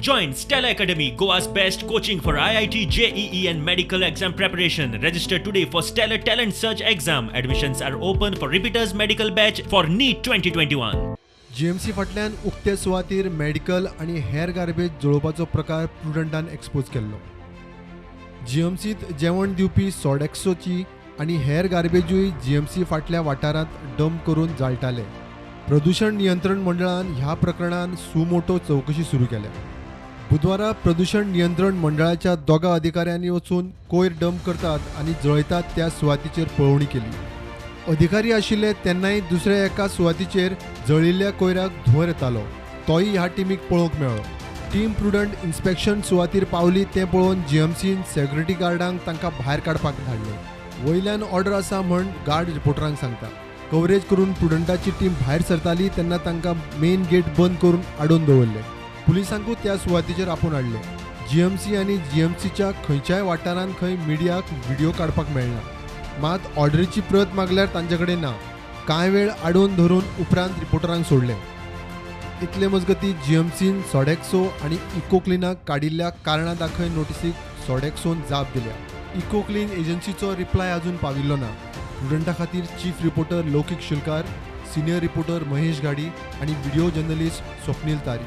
Join Stellar Academy, Goa's best coaching for IIT, JEE and medical exam preparation. Register today for Stellar Talent Search exam. Admissions are open for repeaters medical batch for NEET 2021. GMC फाटल्यान उक्ते सुवातीर medical आनी हेर garbage जळोवपाचो प्रकार प्रुडंटान expose केल्लो. जीएमसीत जेवण दिवपी सोडेक्सोची आनी हेर गार्बेजूय जीएमसी फाटल्या वाठारांत डंप करून जाळटाले. प्रदूषण नियंत्रण मंडळान ह्या प्रकरणान सुमोटो चवकशी सुरू केल्या. बुधवारा प्रदूषण नियंत्रण मंडळाच्या दोगा अधिकाऱ्यांनी वचून कोयर डंप करतात आनी जळयतात त्या सुवातीचेर पळोवणी केली. अधिकारी आशिल्ले तेन्नाय दुसऱ्या एका सुवातीचेर जळिल्ल्या कोयराक धुंवर येतालो, तोय ह्या टिमीक पळोवंक मेळ्ळो. टीम प्रुडंट इन्स्पेक्शन सुवातीर पावली तें पळोवन जीएमसीन सेक्युरिटी गार्डांक तांकां भायर काडपाक धाडले. वयल्यान ऑर्डर आसा म्हण गार्ड रिपोर्टरांक सांगता. कवरेज करून प्रुडंटाची टीम भायर सरताली तेन्ना तांकां मेन गेट बंद करून आडोवन दवरले. पुलिसांकूय त्या सुवातीचेर आपोवन हाडले. जीएमसी आनी जीएमसीच्या खंयच्याय वाठारांत खंय मिडियाक व्हिडिओ काडपाक मेळना, मात ऑर्डरीची प्रत मागल्यार तांचे कडेन ना. कांय वेळ आडोवन धरून उपरांत रिपोर्टरांक सोडले. इतले मजगती जीएमसीन सोडेक्सो आनी इकोक्लिनाक काडिल्ल्या कारणां दाखय नोटीसीक सोडेक्सोन जाप दिल्या. इकोक्लीन एजन्सीचो रिप्लाय अजून पाविल्लो ना. प्रुडंटा खातीर chief reporter Laukik Shilkar, senior reporter Mahesh Ghadi आनी व्हिडिओ जर्नलिस्ट स्वप्नील तारी.